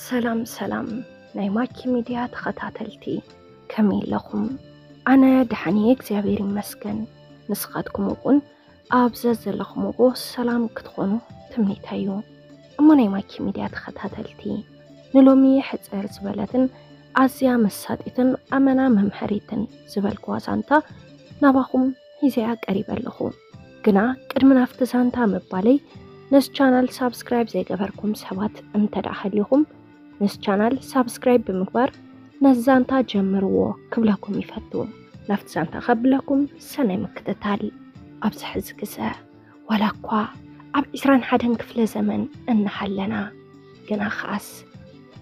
ሰላም ሰላም ናይ ማኪ ሚድያ ተኸታተልቲ፣ ከመይ ኣለኹም? ኣነ ደሓን እየ እግዚኣብሔር ይመስገን። ንስኻትኩም እውን ኣብ ዘዘለኹምዎ ሰላም ክትኾኑ ትምኒተይ እዩ። እሞ ናይ ማኪ ሚድያ ተኸታተልቲ፣ ንሎሚ ሕፅር ዝበለትን ኣዝያ መሳጢትን ኣመና መምሀሪትን ዝበልክዋ ዛንታ ናባኹም ሒዘያ ቀሪበ ኣለኹ። ግና ቅድሚ ናብቲ ዛንታ ምባለይ፣ ነዚ ቻናል ሳብስክራይብ ዘይገበርኩም ሰባት እንተ ደኣ ሃሊኹም፣ ነዚ ቻናል ሳብስክራይብ ብምግባር ነዚ ዛንታ ጀምርዎ ክብለኩም ይፈቱ። ናብቲ ዛንታ ከብለኩም ሰናይ ምክትታል። ኣብዚ ሕዚ ግዘ ዋላ እኳ ኣብ ዕስራን ሓደን ክፍለ ዘመን እንሃለና፣ ግና ኸኣስ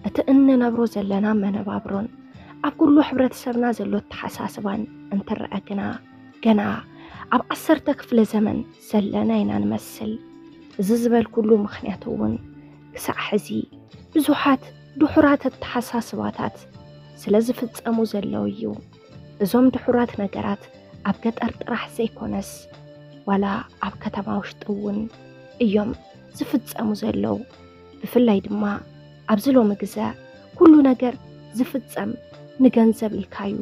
እቲ እንነብሮ ዘለና መነባብሮን ኣብ ኩሉ ሕብረተሰብና ዘሎ ኣተሓሳስባን እንትረኣ ግና፣ ገና ኣብ ዓሰርተ ክፍለ ዘመን ዘለና ኢና ንመስል። እዚ ዝበልኩሉ ምኽንያት እውን ክሳዕ ሕዚ ብዙሓት ድሑራት ኣተሓሳስባታት ስለ ዝፍጸሙ ዘለዉ እዩ። እዞም ድሑራት ነገራት ኣብ ገጠር ጥራሕ ዘይኮነስ፣ ዋላ ኣብ ከተማ ውሽጢ እውን እዮም ዝፍጸሙ ዘለዉ። ብፍላይ ድማ ኣብዚ ሎሚ ግዘ ኩሉ ነገር ዝፍጸም ንገንዘብ ኢልካ እዩ።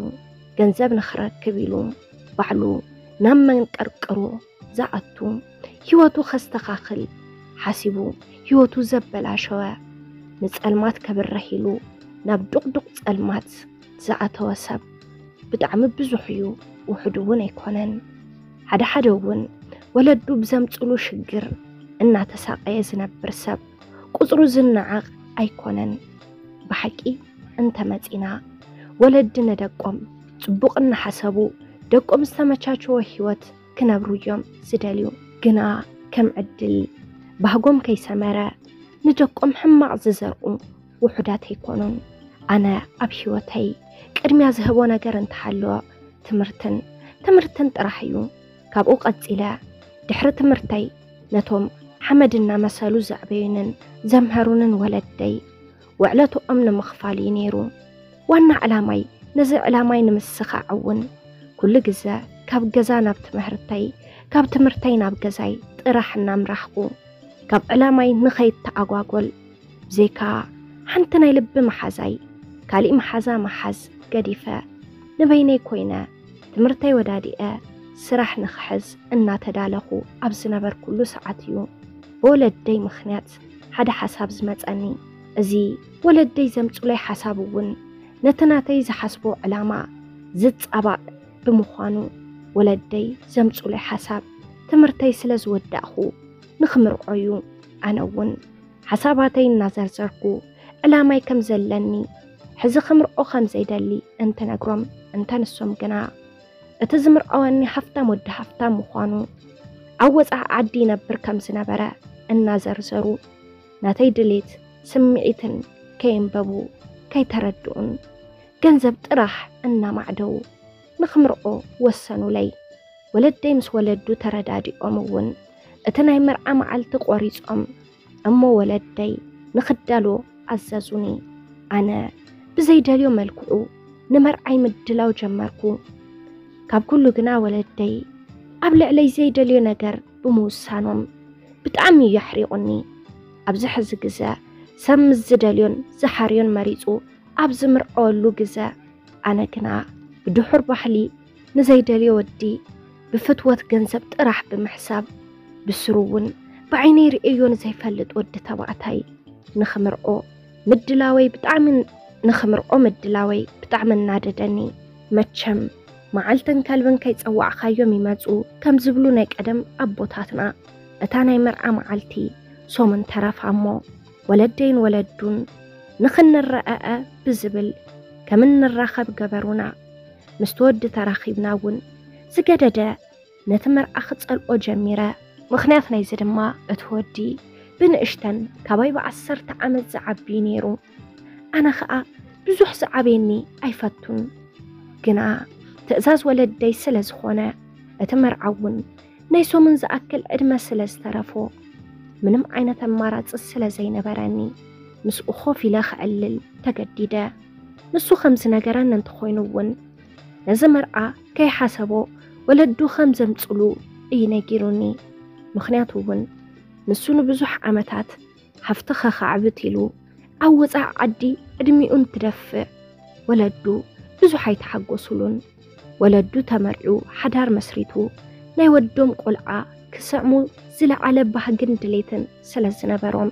ገንዘብ ንኽረክብ ኢሉ ባዕሉ ናብ መንቀርቅሮ ዝኣቱ፣ ህይወቱ ከስተኻኽል ሓሲቡ ህይወቱ ዘበላሸወ፣ ንጸልማት ከብርህ ኢሉ ናብ ዱቕዱቕ ጸልማት ዝኣተወ ሰብ ብጣዕሚ ብዙሕ እዩ፣ ውሑድ እውን ኣይኮነን። ሓደ ሓደ እውን ወለዱ ብዘምጽሉ ሽግር እናተሳቐየ ዝነብር ሰብ ቁጽሩ ዝነዓቕ ኣይኮነን። ብሓቂ እንተመጺና፣ ወለዲ ንደቆም ጽቡቕ እናሓሰቡ ደቆም ዝተመቻቸወ ህይወት ክነብሩ እዮም ዝደልዩ። ግና ከም ዕድል ባህጎም ከይሰመረ ንደቆም ሕማቕ ዝዘርኡ ውሑዳት ኣይኮኑን። ኣነ ኣብ ህይወተይ ቅድሚያ ዝህቦ ነገር እንተሃለወ ትምህርትን ትምህርትን ጥራሕ እዩ። ካብኡ ቀጺለ ድሕሪ ትምህርተይ ነቶም ሓመድ እናመሰሉ ዘዕበዩንን ዘምሀሩንን ወለደይ ውዕለትኦም ንምኽፋል እዩ ነይሩ። ዋና ዕላማይ ነዚ ዕላማይ ንምስኻዕ እውን ኩሉ ግዘ ካብ ገዛ ናብ ትምህርተይ፣ ካብ ትምህርተይ ናብ ገዛይ ጥራሕ እናምራሕኩ ካብ ዕላማይ ንኸይተኣጓጎል ብዘይካ ሓንቲ ናይ ልቢ መሓዛይ ካሊእ መሓዛ ምሓዝ ገዲፈ ንበይነይ ኮይነ ትምህርተይ ወዳዲኤ ስራሕ ንኽሕዝ እናተዳለኹ ኣብ ዝነበርኩሉ ሰዓት እዩ ብወለደይ ምኽንያት ሓደ ሓሳብ ዝመጸኒ። እዚ ወለደይ ዘምጹለይ ሓሳብ እውን ነቲ ናተይ ዝሓስቦ ዕላማ ዝጻባእ ብምዃኑ፣ ወለደይ ዘምጹለይ ሓሳብ ትምህርተይ ስለ ዝወዳእኹ ንኽምርዖ እዩ። ኣነ እውን ሓሳባተይ እናዘርዘርኩ ዕላማይ ከም ዘለኒ፣ ሕዚ ክምርዖ ከም ዘይደሊ እንትነግሮም፣ እንተ ንሶም ግና እቲ ዝምርዓወኒ ሃፍታም ወዲ ሃፍታም ምዃኑ፣ ኣብ ወጻኢ ዓዲ ይነብር ከም ዝነበረ እናዘርዘሩ፣ ናተይ ድሌት ስምዒትን ከየንበቡ ከይተረድኡን ገንዘብ ጥራሕ እናማዕደዉ ንኽምርዖ ወሰኑለይ። ወለደይ ምስ ወለዱ ተረዳዲኦም እውን እቲ ናይ መርዓ መዓልቲ ቆሪጾም እሞ ወለደይ ንኽዳሎ ኣዘዙኒ። ኣነ ብዘይደልዮ መልክዑ ንመርዓይ ምድላው ጀመርኩ። ካብ ኩሉ ግና ወለደይ ኣብ ልዕለይ ዘይደልዮ ነገር ብምውሳኖም ብጣዕሚ እዩ ኣሕሪቑኒ። ኣብዚ ሕዚ ግዘ ሰብ ምስ ዝደልዮን ዝሓርዮን መሪፁ ኣብ ዝምርዐወሉ ግዘ፣ ኣነ ግና ብድሑር ባህሊ ንዘይደልዮ ወዲ ብፍትወት ገንዘብ ጥራሕ ብምሕሳብ፣ ብስሩ እውን ብዓይነይ ርእየዮ ንዘይፈልጥ ወዲ ተባዕታይ ንኽምርዖ ምድላወይ ብጣዕሚ ንኽምርዖ ምድላወይ ብጣዕሚ እናደደኒ። መቸም መዓልትን ከልብን ከይጸዋዕካዮም ይመጹ ከም ዝብሉ ናይ ቀደም ኣቦታትና፣ እታ ናይ መርዓ መዓልቲ ሶምን ተረፋ እሞ፣ ወለደይን ወለዱን ንኽንረኣኣ ብዝብል ከም እንራኸብ ገበሩና። ምስቲ ወዲ ተራኺብና እውን ዝገደደ ነቲ መርዓ ክጸልኦ ጀሚረ። ምኽንያት ናይዚ ድማ እቲ ወዲ ብንእሽተን ካባይ ብዓሰርተ ዓመት ዝዓቢ ነይሩ። ኣነ ኸኣ ብዙሕ ዝዓበየኒ ኣይፈቱን። ግና ትእዛዝ ወለደይ ስለ ዝኾነ፣ እቲ መርዓ እውን ናይ ሶምን ዝኣክል ዕድመ ስለ ዝተረፎ፣ ምንም ዓይነት ኣማራጺ ስለ ዘይነበረኒ፣ ምስኡ ኮፍ ኢለ ከዕልል ተገዲደ። ንሱ ከም ዝነገረኒ እንተኾይኑ እውን፣ ነዚ መርዓ ከይሓሰቦ ወለዱ ከም ዘምጽሉ እዩ ነጊሩኒ። ምኽንያቱ እውን ንሱ ንብዙሕ ዓመታት ሃፍትኻ ከዕብት ኢሉ ኣብ ወፃኢ ዓዲ ዕድሚኡ እንትደፍእ ወለዱ ብዙሕ ኣይተሓጎሱሉን። ወለዱ ተመርዕዩ ሓዳር መስሪቱ ናይ ወዶም ቆልዓ ክስዕሙ ዝለዓለ ባህግን ድሌትን ስለ ዝነበሮም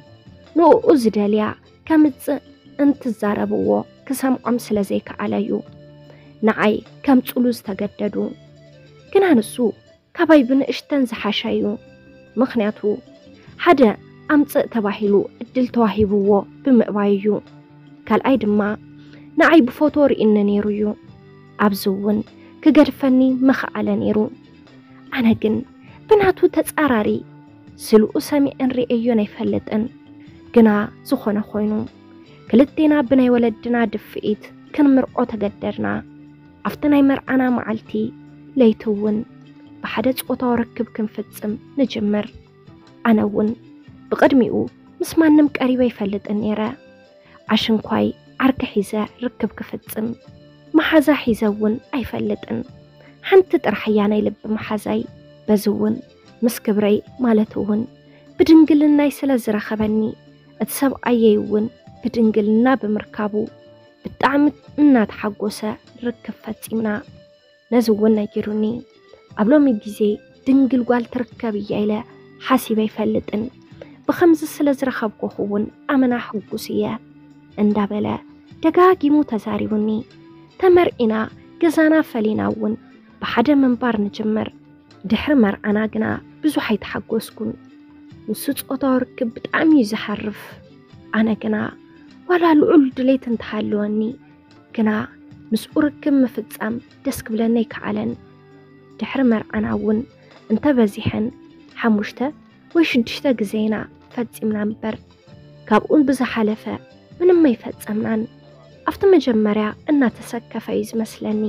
ንኡ ዝደልያ ከምፅእ እንትዛረብዎ ክሰምዖም ስለ ዘይከኣለ እዩ ንዓይ ከምፅሉ ዝተገደዱ። ግና ንሱ ካባይ ብንእሽተን ዝሓሸ እዩ። ምኽንያቱ ሓደ ኣምፅእ ተባሂሉ እድል ተዋሂብዎ ብምእባዩ እዩ። ካልኣይ ድማ ንዓይ ብፎቶ ርእኒ ነይሩ እዩ። ኣብዚ እውን ክገድፈኒ ምኽኣለ ነይሩ። ኣነ ግን ብናቱ ተፃራሪ ስልኡ ሰሚዐን ርእየዮን ኣይፈልጥን። ግና ዝኾነ ኮይኑ ክልቴና ብናይ ወለድና ድፍኢት ክንምርዖ ተገደድና። ኣብቲ ናይ መርዓና መዓልቲ ለይቲ እውን ብሓደ ጾታዊ ርክብ ክንፍጽም ንጅምር። ኣነ እውን ብቕድሚኡ ምስ ማንም ቀሪበ ኣይፈልጥን ነይረ። ኣሽንኳይ ዓርኪ ሒዘ ርክብ ክፍጽም መሓዛ ሒዘ እውን ኣይፈልጥን። ሓንቲ ጥራሕ እያ ናይ ልቢ መሓዛይ። በዚ እውን ምስ ክብረይ ማለት እውን ብድንግልናይ ስለ ዝረኸበኒ እቲ ሰብኣየይ እውን ብድንግልና ብምርካቡ ብጣዕሚ እናተሓጎሰ ርክብ ፈጺምና። ነዚ እውን ነጊሩኒ። ኣብ ሎሚ ግዜ ድንግል ጓል ትርከብ እያ ኢለ ሓሲበ ኣይፈልጥን። ብኸምዚ ስለ ዝረኸብኩኺ እውን ኣመና ሕጉስ እየ እንዳበለ ደጋጊሙ ተዛሪቡኒ። ተመርዒና ገዛና ፈሊና እውን ብሓደ ምንባር ንጅምር። ድሕሪ መርዓና ግና ብዙሕ ኣይተሓጎስኩን። ንሱ ጾታዊ ርክብ ብጣዕሚ እዩ ዝሓርፍ። ኣነ ግና ዋላ ልዑል ድሌት እንተሃለወኒ ግና ምስኡ ርክብ ምፍጻም ደስ ክብለኒ ኣይከኣለን። ድሕሪ መርዓና እውን እንተበዚሐን ሓሙሽተ ወይ ሽዱሽተ ግዜ ኢና ፈጺምና እምበር ካብኡን ብዝሓለፈ ምንም ኣይፈጸምናን። ኣብቲ መጀመርያ እናተሰከፈ እዩ ዝመስለኒ።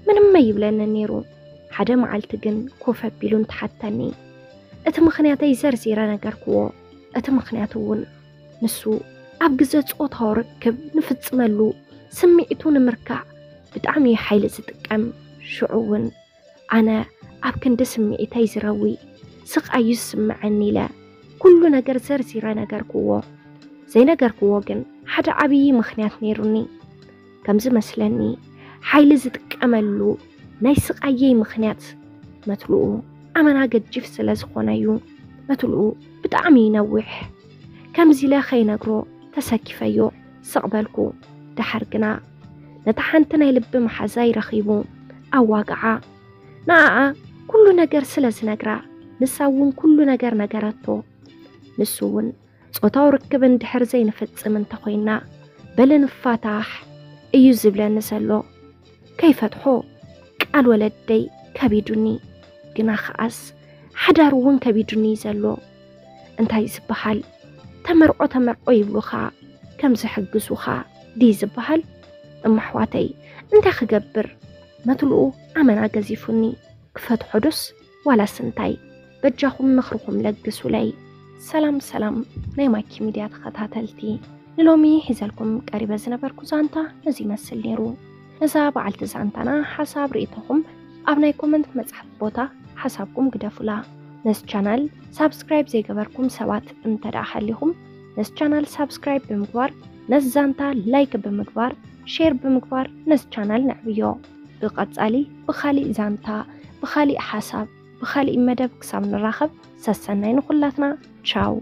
ምንም ኣይብለንን ነይሩ። ሓደ መዓልቲ ግን ኮፍ ኣቢሉ እንተሓተኒ እቲ ምኽንያተይ ዘርዚረ ነገርክዎ። እቲ ምኽንያት እውን ንሱ ኣብ ግዘ ጾታዊ ርክብ ንፍጽመሉ ስምዒቱ ንምርካዕ ብጣዕሚ እዩ ሓይሊ ዝጥቀም። ሽዑ እውን ኣነ ኣብ ክንዲ ስምዒተይ ዝረዊ ስቓይ እዩ ዝስምዐኒ ኢለ ኩሉ ነገር ዘርዚረ ነገርክዎ። ዘይነገርክዎ ግን ሓደ ዓብዪ ምኽንያት ነይሩኒ። ከም ዝመስለኒ ሓይሊ ዝጥቀመሉ ናይ ስቓየይ ምኽንያት መትልኡ ኣመና ገጂፍ ስለ ዝኾነ እዩ። መትልኡ ብጣዕሚ ይነዊሕ። ከምዚ ኢለ ከይነግሮ ተሰኪፈዮ ስቕ በልኩ። ደሓር ግና ነታ ሓንቲ ናይ ልቢ መሓዛይ ረኺቡ ኣዋግዓ። ንኣኣ ኩሉ ነገር ስለ ዝነግራ ንሳ እውን ኩሉ ነገር ነገረቶ። ንሱ እውን ጾታዊ ርክብ እንድሕር ዘይንፍጽም እንተኾይና በሊ ንፋታሕ እዩ ዝብለኒ ዘሎ። ከይፈትሖ ቃል ወለደይ ከቢዱኒ። ግና ከኣስ ሓዳር እውን ከቢዱኒ ዘሎ። እንታይ ዝበሃል ተመርዖ ተመርዖ ይብሉኻ ከም ዝሕግዙኻ ድዩ ዝበሃል? እማሕዋተይ እንታይ ክገብር መትልኡ ኣመና ገዚፉኒ። ክፈትሖ ዶስ ዋላስ እንታይ? በጃኹም ምኽርኹም ለግሱለይ። ሰላም ሰላም ናይ ማኪ ሚድያ ተኸታተልቲ፣ ንሎሚ ሒዘልኩም ቀሪበ ዝነበርኩ ዛንታ ነዚ ይመስል ነይሩ። ነዛ በዓልቲ ዛንታና ሓሳብ ርእይቶኹም ኣብ ናይ ኮመንት መጽሓፍ ቦታ ሓሳብኩም ግደፉላ። ነዚ ቻናል ሳብስክራይብ ዘይገበርኩም ሰባት እንተ ደኣ ሃሊኹም ነዚ ቻናል ሳብስክራይብ ብምግባር ነዚ ዛንታ ላይክ ብምግባር ሼር ብምግባር ነዚ ቻናል ነዕብዮ። ብቐጻሊ ብኻሊእ ዛንታ ብኻሊእ ሓሳብ ብኻሊእ መደብ ክሳብ ንራኸብ ሰሰናይ ንኹላትና። ቻው።